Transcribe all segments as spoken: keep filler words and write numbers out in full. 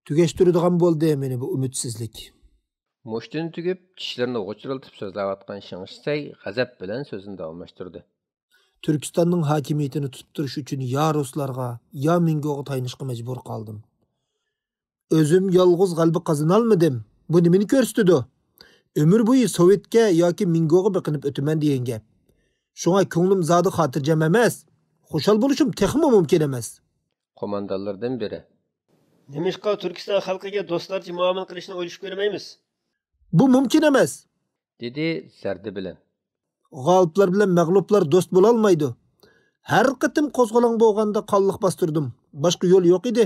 تۈگەشتۈرىدىغان بولدى مېنى بۇ ئۈمىدسىزلىك. مۇشتىنى تۈگۈپ، چىشلىرىنى غۇچۇرلىتىپ سۆزلەۋاتقان شېڭ شىسەي غەزەپ بىلەن سۆزىنى داۋاملاشتۇردى. تۈركىستاننىڭ ھاكىمىيىتىنى تۇتتۇرۇش ئۈچۈن يا رۇسلارغا، يا مىڭگوغا تايىنىشقا مەجبۇر قالدىم. ئۆزۈم يالغۇز غەلىبە قازىنالمىدىم. بۇ نېمىنى كۆرسىتىدۇ؟ ئۆمۈر بويى سوۋېتكە ياكى مىڭگوغا بېقىنىپ ئۆتىمەن دېگەن گەپ. شۇڭا كۆڭلۈم زادى خاتىرجەم ئەمەس. خۇشال بولۇشۇم تېخىمۇ مۇمكىن ئەمەس. قوماندانلىرىدىن بىرى. نېمىشقا تۈركىستان خەلقىگە دوستلارچە مۇئامىلە قىلىشنى ئويلىشىپ كۆرمەيمىز؟ بۇ مۇمكىن ئەمەس. دېدى زەردە بىلەن. غالىبلار بىلەن مەغلۇپلار دوست بولالمايدۇ. ھەر قېتىم قوزغىلاڭ بولغاندا قانلىق باستۇردۇم. باشقا يول يوق ئىدى.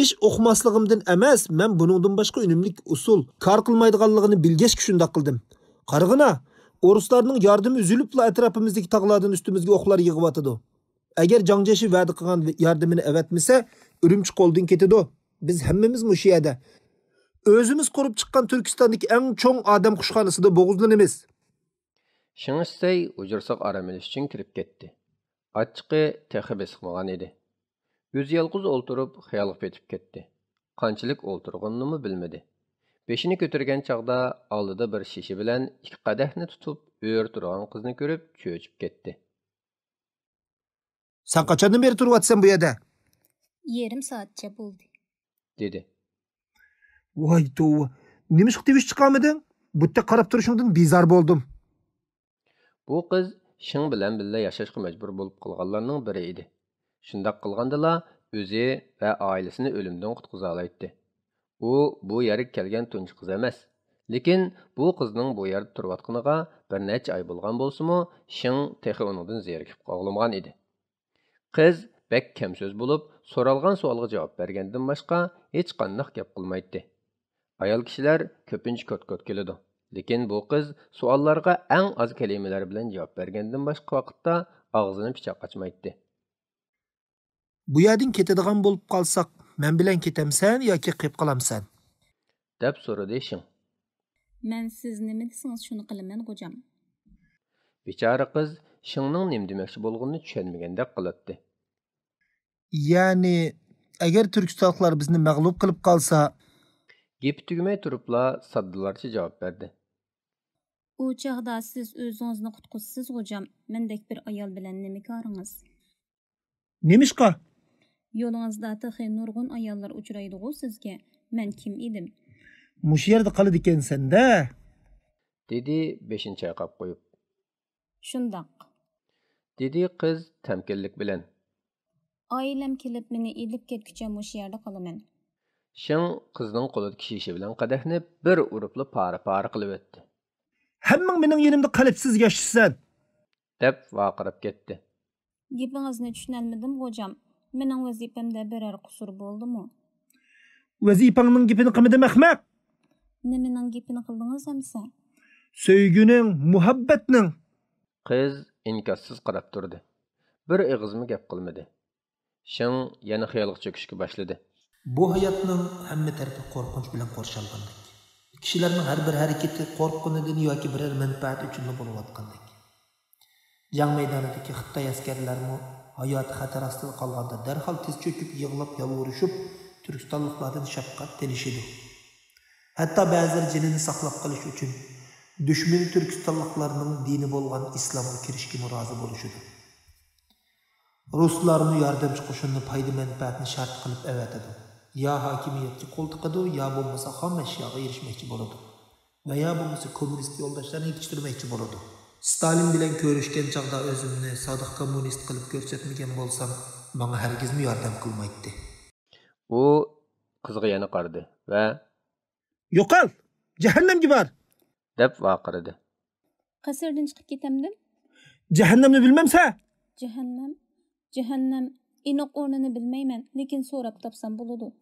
ئىش ئۇقماسلىقىمدىن ئەمەس، مەن بۇنىڭدىن باشقا ئۈنۈملۈك ئۇسۇل، كار قىلمايدىغانلىقىنى بىلگەچكە شۇنداق قىلدىم. قارىغىنا، ئورۇسلارنىڭ ياردىمى ئۈزۈلۈپلا ئەتراپىمىزدىكى تاغلاردىن ئۈستىمىزگە ئوقلار يېغىۋاتىدۇ. ئەگەر جاڭ جيېشى ۋەدە قىلغان ياردىمىنى ئەۋەتمىسە، ئۈرۈمچى قولدىن كېتىدۇ. بىز ھەممىمىز مۇشۇ يەردە. ئۆزىمىز قۇرۇپ چىققان تۈركىستاندىكى ئەڭ چوڭ ئادەم قۇشخانىسىدا بوغۇزلىنىمىز. شېڭ شىسەي ھۇجرىسىغا ئارام ئېلىش ئۈچۈن كىرىپ كەتتى. ئاچچىقى تېخى بېسىقمىغان ئىدى. ئۆزى يالغۇز ئولتۇرۇپ خىيالغا پېتىپ كەتتى. قانچىلىك ئولتۇرغىنىنىمۇ بىلمىدى. بېشىنى كۆتۈرگەن چاغدا ئالدىدا بىر شېشە بىلەن ئىككى قەدەھنى تۇتۇپ ئۆرە تۇرغان قىزنى كۆرۈپ چۆچۈپ كەتتى. سەن قاچاندىن بېرى تۇرۇۋاتىسەن بۇ يەردە؟ يېرىم سائەتچە بولدى. دېدى. ۋاي توۋا، نېمىشقا تىۋىش چىقارمىدىڭ؟ بۇ يەردە قاراپ تۇرۇشۇڭدىن بىزار بولدۇم. بۇ قىز شېڭ بىلەن بىللە ياشاشقا مەجبۇر بولۇپ قالغانلارنىڭ بىرى ئىدى. شۇنداق قىلغاندىلا ئۆزى ۋە ئائىلىسىنى ئۆلۈمدىن قۇتقۇزالايتتى. ئۇ بۇ يەرگە كەلگەن تۇنجى قىز ئەمەس. لېكىن بۇ قىزنىڭ بۇ يەردە تۇرۇۋاتقىنىغا بىر نەچچە ئاي بولغان بولسىمۇ، شېڭ تېخى ئۇنىڭدىن زېرىكىپ قالغىلىمىغان ئىدى. قىز بەك كەم سۆز بولۇپ، سورالغان سوئالغا جاۋاب بەرگەندىن باشقا ھېچقانداق گەپ قىلمايتتى. ئايال كىشىلەر كۆپىنچە كوت-كوت كېلىدۇ. لېكىن بۇ قىز سوئاللارغا ئەڭ ئاز كەلىمىلەر بىلەن جاۋاب بەرگەندىن باشقا ۋاقىتتا ئاغزىنى پىچاق ئاچمايتتى. بۇ يەردىن كېتىدىغان بولۇپ قالساق، مەن بىلەن كېتەمسەن ياكى قېلىپ قالامسەن؟ دەپ سورىدى شېڭ. مەن سىز نېمە دېسىڭىز، شۇنى قىلىمەن، غوجام. بىچارە قىز شېڭنىڭ نېمە دېمەكچى بولغىنىنى چۈشەنمىگەندەك قىلاتتى. يەنى، ئەگەر تۈركىستانلىقلار بىزنى مەغلۇپ قىلىپ قالسا. گېپى تۈگىمەي تۇرۇپلا ساددىلارچە جاۋاب بەردى. ئۇ چاغدا سىز ئۆزىڭىزنى قۇتقۇزىسىز، غوجام. مەندەك بىر ئايال بىلەن نېمە كارىڭىز؟ نېمىشقا؟ يولىڭىزدا تېخى نۇرغۇن ئاياللار ئۇچرايدىغۇ سىزگە. مەن كىم ئىدىم؟ مۇشۇ يەردە قالىدىكەنسەن-دە. دېدى بېشىنى چايقاپ قويۇپ. شۇنداق. دېدى قىز تەمكىنلىك بىلەن. ئائىلەم كېلىپ مېنى ئېلىپ كەتكۈچە مۇشۇ يەردە قالىمەن. شېڭ قىزنىڭ قولىدىكى شېشە بىلەن قەدەھنى بىر ئۇرۇپلا پارە-پارە قىلىۋەتتى. ھەممىڭ مېنىڭ يېنىمدا قېلىپسىز ياشىسەن! دەپ ۋارقىراپ كەتتى. گېپىڭىزنى چۈشىنەلمىدىم، غوجام. مېنىڭ ۋەزىپەمدە بىرەر قۇسۇر بولدىمۇ؟ ۋەزىپەڭنىڭ گېپىنى قىلمىدىم، ئەخمەق! نېمىنىڭ گېپىنى قىلدىڭىز ئەمىسە؟ سۆيگۈنىڭ، مۇھەببەتنىڭ! قىز ئىنكاسسىز قاراپ تۇردى. بىر ئېغىزمۇ گەپ قىلمىدى. شېڭ يەنە خىيالغا چۆكۈشكە باشلىدى. بۇ ھاياتنىڭ ھەممە تەرىپى قورقۇنچ بىلەن قورشالغاندەك. كىشىلەرنىڭ ھەر بىر ھەرىكىتى قورققىنىدىن ياكى بىرەر مەنپەئەت ئۈچۈنلا بولۇۋاتقاندەك. جەڭ مەيدانىدىكى خىتاي ئەسكەرلەرمۇ ھاياتى خەتەر ئاستىدا قالغاندا دەرھال تىز چۆكۈپ يىغلاپ يالۋۇرۇشۇپ، تۈركىستانلىقلاردىن شەپقەت تىلىشىدۇ. ھەتتا بەزىلىرى جېنىنى ساقلاپ قېلىش ئۈچۈن دۈشمىنى تۈركىستانلىقلارنىڭ دىنى بولغان ئىسلامغا كىرىشكىمۇ رازى بولۇشىدۇ. رۇسلارمۇ ياردەمچى قوشۇننى پايدا-مەنپەئەتنى شەرت قىلىپ ئەۋەتىدۇ. يا ھاكىمىيەتكە قول تىقىدۇ، يا بولمىسا خام ئەشياغا ئېرىشمەكچى بولىدۇ. ۋە يا بولمىسا كوممۇنىست يولداشلارنى يېتىشتۈرمەكچى بولىدۇ. ستالىن بىلەن كۆرۈشكەن چاغدا ئۆزۈمنى سادىق كوممۇنىست قىلىپ كۆرسەتمىگەن بولسام، ماڭا ھەرگىزمۇ ياردەم قىلمايتتى. ئۇ قىزغا يەنە قارىدى ۋە يوقال! جەھەننەمگە بار! دەپ ۋارقىرىدى. قەسىردىن چىقىپ كېتەمدىم؟ جەھەننەمنى بىلمەمسە؟ جەھەننەم؟ جەھەننەم ئېنىق ئورنىنى بىلمەيمەن، لېكىن سوراپ تاپسام بولىدۇ.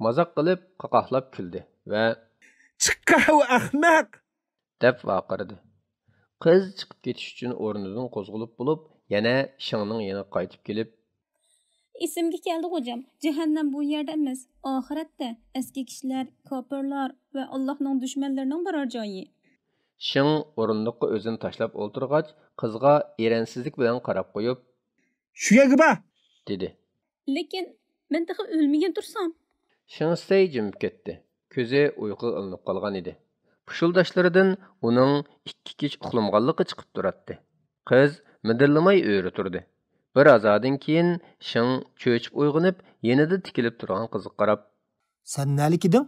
مازاق قىلىپ قاقاھلاپ كۈلدى ۋە چىققاۋ ئەخمەق! دەپ ۋارقىرىدى. قىز چىقىپ كېتىش ئۈچۈن ئورنىدىن قوزغىلىپ بولۇپ، يەنە شېڭنىڭ يېنىغا قايتىپ كېلىپ، ئېسىمگە كەلدى، غوجام. جەھەننەم بۇ يەردە ئەمەس، ئاخىرەتتە. ئەسكى كىشىلەر، كاپىرلار ۋە ئاللاھنىڭ دۈشمەنلىرىنىڭ بارار جايى. شېڭ ئورۇندۇققا ئۆزىنى تاشلاپ ئولتۇرغاچ، قىزغا ئېرەنسىزلىك بىلەن قاراپ قويۇپ، شۇ يەرگە بار! دېدى. لېكىن مەن تېخى ئۆلمىگەن تۇرسام. شېڭ شىسەي جىمىپ كەتتى. كۆزى ئۇيقۇغا ئىلىنىپ قالغان ئىدى. پۇشۇلداشلىرىدىن ئۇنىڭ ئىككى كېچە ئۇخلىمىغانلىقى چىقىپ تۇراتتى. قىز مىدىرلىماي ئۆرە تۇردى. بىر ھازادىن كېيىن شېڭ چۆچۈپ ئويغىنىپ، يېنىدا تىكىلىپ تۇرغان قىزغا قاراپ، سەن نەلىك ئىدىڭ؟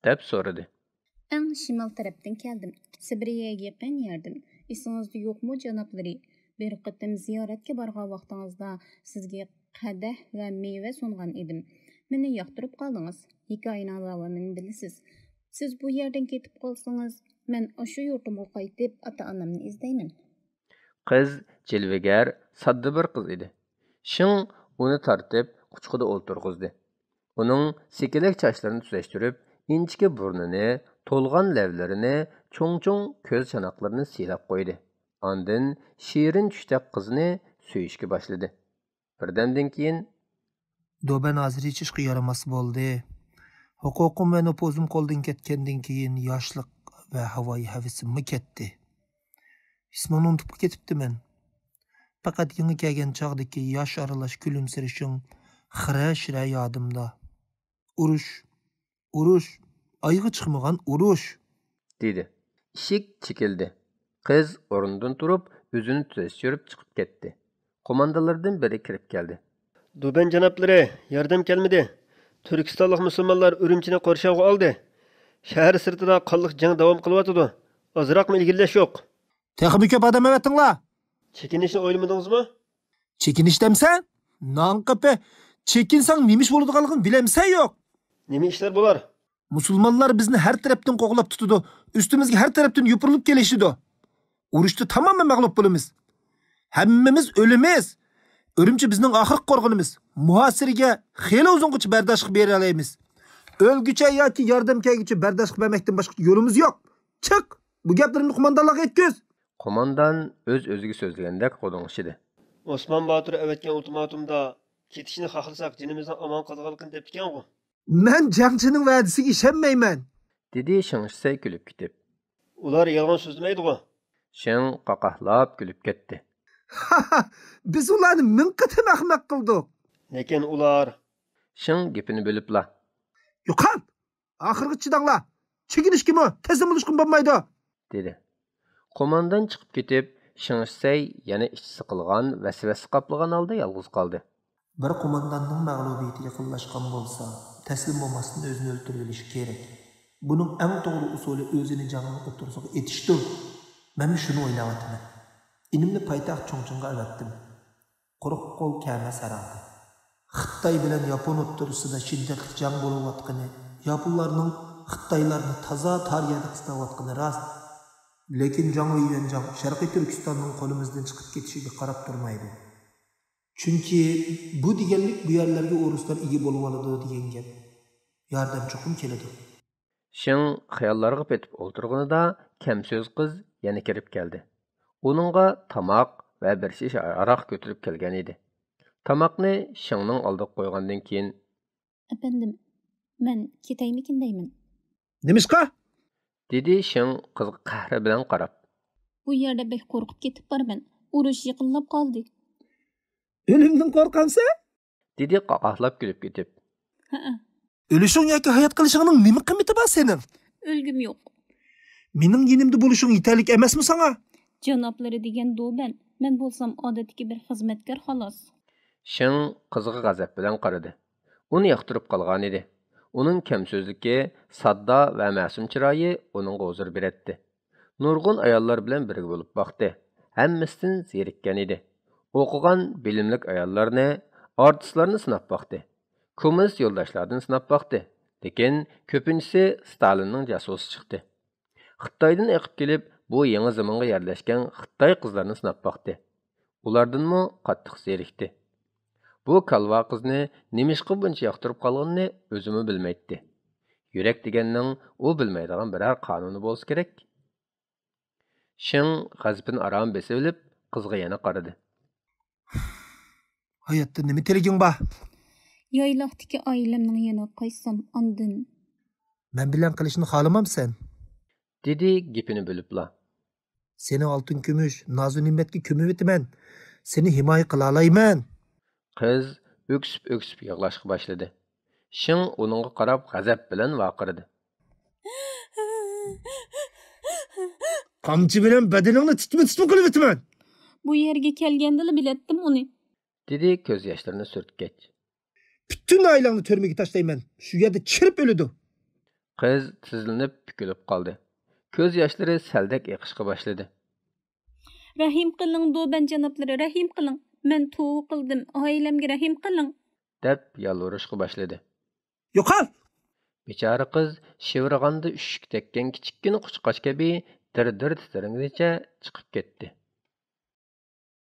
دەپ سورىدى. ئەڭ شىمال تەرەپتىن كەلدىم. سىبىرىيەگە يېقىن يەردىن. ئېسىڭىزدە يوقمۇ، جانابلىرى؟ بىر قېتىم زىيارەتكە بارغان ۋاقتىڭىزدا سىزگە قەدەھ ۋە مېۋە سۇنغان ئىدىم. مېنى ياقتۇرۇپ قالدىڭىز. ھېكايىنىڭ داۋامىنى بىلىسىز. سىز بۇ يەردىن كېتىپ قالسىڭىز، مەن ئاشۇ يۇرتۇمغا قايتىپ، ئاتا-ئانامنى ئىزدەيمەن. قىز جىلۋىگەر، ساددا بىر قىز ئىدى. شېڭ ئۇنى تارتىپ، قۇچىقىدا ئولتۇرغۇزدى. ئۇنىڭ سېكىلەك چاچلىرىنى تۈزەشتۈرۈپ، ئىنچىكە بۇرنىنى، تولغان لەۋلىرىنى، چوڭ-چوڭ كۆز چاناقلىرىنى سىيلاپ قويدى. ئاندىن شېرىن چۈشتەك قىزنى سۆيۈشكە باشلىدى. بىردەمدىن كېيىن، دوبەن ھازىر ھېچ ئىشقا يارىماس بولدى. ھوقۇقۇم ۋە نوپۇزۇم قولدىن كەتكەندىن كېيىن ياشلىق ۋە ھاۋايى ھەۋىسىممۇ كەتتى. ئىسمىڭنى ئۇنتۇپلا كېتىپتىمەن. پەقەت يېڭى كەلگەن چاغدىكى ياش ئارىلاش كۈلۈمسىرىشىڭ خىرە-شىرە يادىمدا. ئۇرۇش، ئۇرۇش، ئايىغى چىقمىغان ئۇرۇش! دېدى. ئىشىك چېكىلدى. قىز ئورنىدىن تۇرۇپ، ئۆزىنى تۈزەشتۈرۈپ چىقىپ كەتتى. قوماندانلاردىن بىرى كىرىپ كەلدى. دوبەن جانابلىرى، ياردەم كەلمىدى. تۈركىستانلىق مۇسۇلمانلار ئۈرۈمچىنى قورشاۋغا ئالدى. شەھەر سىرتىدا قانلىق جەڭ داۋام قىلىۋاتىدۇ. ئازراقمۇ ئىلگىرىلەش يوق. تېخىمۇ كۆپ ئادەم ئەۋەتىڭلار! چېكىنىشنى ئويلىمىدىڭىزمۇ؟ چېكىنىش دەمسەن؟ نانقېپى! چېكىنسەڭ نېمە ئىش بولىدىغانلىقىنى بىلەمسەن يوق؟ نېمە ئىشلار بۇلار؟ مۇسۇلمانلار بىزنى ھەر تەرەپتىن قوغلاپ تۇتىدۇ، ئۈستىمىزگە ھەر تەرەپتىن يوپۇرۇلۇپ كېلىشىدۇ. ئۇرۇشتا تامامەن مەغلۇپ بولىمىز. ھەممىمىز ئۆلىمىز. ئۈرۈمچى بىزنىڭ ئاخىرقى قورغىنىمىز. مۇھاسىرىگە خېلى ئۇزۇنغىچە بەرداشلىق بېرەلەيمىز. ئۆلگۈچە ياكى ياردەم كەلگۈچە بەرداشلىق بەرمەكتىن باشقا يولىمىز يوق. چىق! بۇ گەپلىرىمنى قوماندانلارغا يەتكۈز! قوماندان ئۆز-ئۆزىگە سۆزلىگەندەك غودۇڭشىدى. ئوسمان باتۇر ئەۋەتكەن ئۇلتىماتومدا كېتىشنى خالىساق جېنىمىزنىڭ ئامان قالىدىغانلىقىنى دەپتىكەنغۇ. مەن جەڭچىنىڭ ۋەدىسىگە ئىشەنمەيمەن! دېدى شېڭ شىسەي كۈلۈپ كېتىپ. ئۇلار يالغان سۆزلىمەيدىغۇ. شېڭ قاقاھلاپ كۈلۈپ كەتتى. بىز ئۇلارنى مىڭ قېتىم ئەخمەق قىلدۇق. لېكىن ئۇلار. شېڭ گېپىنى بۆلۈپلا. يوقال! ئاخىرغىچە چىداڭلار! چېكىنىشكىمۇ، تەسلىم بولۇشقىمۇ بولمايدۇ! دېدى. قوماندان چىقىپ كېتىپ، شېڭ شىسەي يەنە ئىچى سىقىلغان، ۋەسۋەسە قاپلىغان ھالدا يالغۇز قالدى. بىر قومانداننىڭ مەغلۇبىيىتى يېقىنلاشقان بولسا، تەسلىم بولماستىن ئۆزىنى ئۆلتۈرۈۋېلىشى كېرەك. بۇنىڭ ئەڭ توغرا ئۇسۇلى ئۆزىنى جەڭنىڭ ئوتتۇرىسىغا ئېتىشتۇر. مەنمۇ شۇنى ئويلاۋاتىمەن. ئىنىمنى پايتەخت چۇڭچىڭغا ئەۋەتتىم. قۇرۇق قول كەلمەس ھەرھالدا. خىتاي بىلەن ياپون ئوتتۇرىسىدا شىددەتلىك جەڭ بولۇۋاتقىنى، ياپونلارنىڭ خىتايلارنى تازا تار يەردە قىستاۋاتقىنى راست. لېكىن جاڭ ۋېيۋەنجاڭ شەرقىي تۈركىستاننىڭ قولىمىزدىن چىقىپ كېتىشىگە قاراپ تۇرمايدۇ. چۈنكى بۇ دېگەنلىك بۇ يەرلەرگە ئورۇسلار ئىگە بولۇۋالىدۇ دېگەن گەپ. ياردەم چوقۇم كېلىدۇ. شېڭ خىياللارغا پېتىپ ئولتۇرغىنىدا كەمسۆز قىز يەنە كىرىپ كەلدى. ئۇنىڭغا تاماق ۋە بىر شىشە ھاراق كۆتۈرۈپ كەلگەن ئىدى. تاماقنى شېڭنىڭ ئالدىغا قويغاندىن كېيىن، ئەپەندىم، مەن كېتەيمىكىن دەيمەن. نېمىشقا؟ دېدى شېڭ قىزغا قەھرى بىلەن قاراپ. بۇ يەردە بەك قورقۇپ كېتىپ بارىمەن. ئۇرۇش يېقىنلاپ قالدى. ئۆلۈمدىن قورقامسەن؟ دېدى قاقاھلاپ كۈلۈپ كېتىپ. ھەئە. ئۆلۈشۈڭ ياكى ھايات قېلىشىڭنىڭ نېمە قىممىتى بار سېنىڭ؟ ئۆلگۈم يوق. مېنىڭ يېنىمدا بولۇشۇڭ يېتەرلىك ئەمەسمۇ ساڭا؟ جانابلىرى دېگەن دوبەن، مەن بولسام ئادەتتىكى بىر خىزمەتكار خالاس. شېڭ قىزغا غەزەپ بىلەن قارىدى. ئۇنى ياقتۇرۇپ قالغانىدى. ئۇنىڭ كەمسۆزلۈكى، ساددا ۋە مەسۇم چىرايى ئۇنىڭغا ھۇزۇر بېرەتتى. نۇرغۇن ئاياللار بىلەن بىرگە بولۇپ باقتى. ھەممىسىدىن زېرىككەن ئىدى. ئوقۇغان، بىلىملىك ئاياللارنى، ئارتىسلارنى سىناپ باقتى. كوممۇنىست يولداشلاردىن سىناپ باقتى. لېكىن كۆپىنچىسى ستالىننىڭ جاسۇسى چىقتى. خىتايدىن ئېقىپ كېلىپ، بۇ يېڭى زېمىنغا يەرلەشكەن خىتاي قىزلىرىنى سىناپ باقتى. ئۇلاردىنمۇ قاتتىق زېرىكتى. بۇ كالۋا قىزنى نېمىشقا بۇنچە ياقتۇرۇپ قالغىنىنى ئۆزىمۇ بىلمەيتتى. يۈرەك دېگەننىڭ ئۇ بىلمەيدىغان بىرەر قانۇنى بولسا كېرەك. شېڭ غەزىپىنى ئاران بېسىۋېلىپ، قىزغا يەنە قارىدى. ھاياتتا نېمە تىلىكىڭ بار؟ يايلاقتىكى ئائىلەمنىڭ يېنىغا قايتسام، ئاندىن. مەن بىلەن قېلىشنى خالىمامسەن؟ دېدى گېپىنى بۆلۈپلا. سېنى ئالتۇن كۈمۈش، نازۇ نېمەتكە كۆمۈۋېتىمەن. سېنى ھىمايە قىلالايمەن. قىز ئۆكسۈپ-ئۆكسۈپ يىغلاشقا باشلىدى. شېڭ ئۇنىڭغا قاراپ غەزەپ بىلەن ۋارقىرىدى. قامچى بىلەن بەدىنىڭنى تىتما-تىتما قىلىۋېتىمەن! بۇ يەرگە كەلگەندىلا بىلەتتىم ئۇنى. دېدى كۆز ياشلىرىنى سۈرتكەچ. پۈتۈن ئائىلەڭنى تۈرمىگە تاشلايمەن، شۇ يەردە چىرىپ ئۆلىدۇ! قىز تىزلىنىپ پۈكۈلۈپ قالدى. كۆز ياشلىرى سەلدەك ئېقىشقا باشلىدى. رەھىم قىلىڭ، دوبەن جانابلىرى، رەھىم قىلىڭ! مەن توۋا قىلدىم، ئائىلەمگە رەھىم قىلىڭ! دەپ يالۋۇرۇشقا باشلىدى. يوقال! بىچارە قىز شىۋىرغاندا ئۈششۈك تەگكەن كىچىككىنە قۇشقاچ كەبى دىر-دىر تىترىگىنىچە چىقىپ كەتتى.